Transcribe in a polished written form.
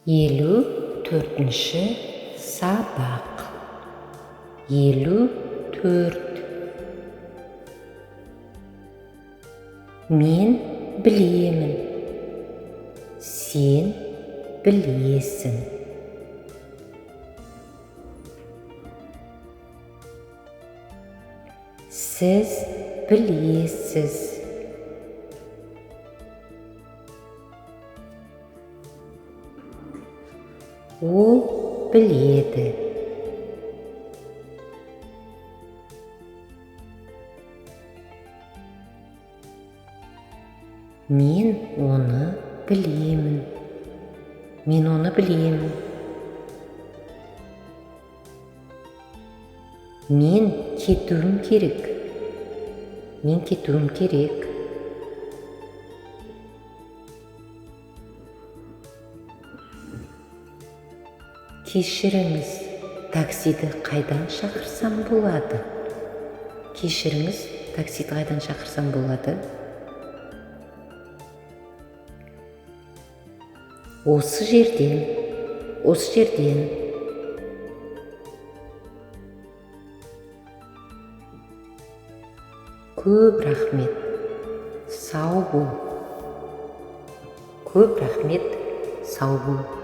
54-ші сабақ. 54. Мен білемін. Сен білесің. Сіз білесіз. Ол біледі. Мен оны білемін. Мен оны білемін. Мен кетуім керек. Мен кетуім керек. Кешіріңіз, таксиді қайдан шақырсам болады? Кешіріңіз, таксиді қайдан шақырсам болады? Осы жерден, осы жерден. Көп рахмет, сау бол. Көп рахмет, сау бол.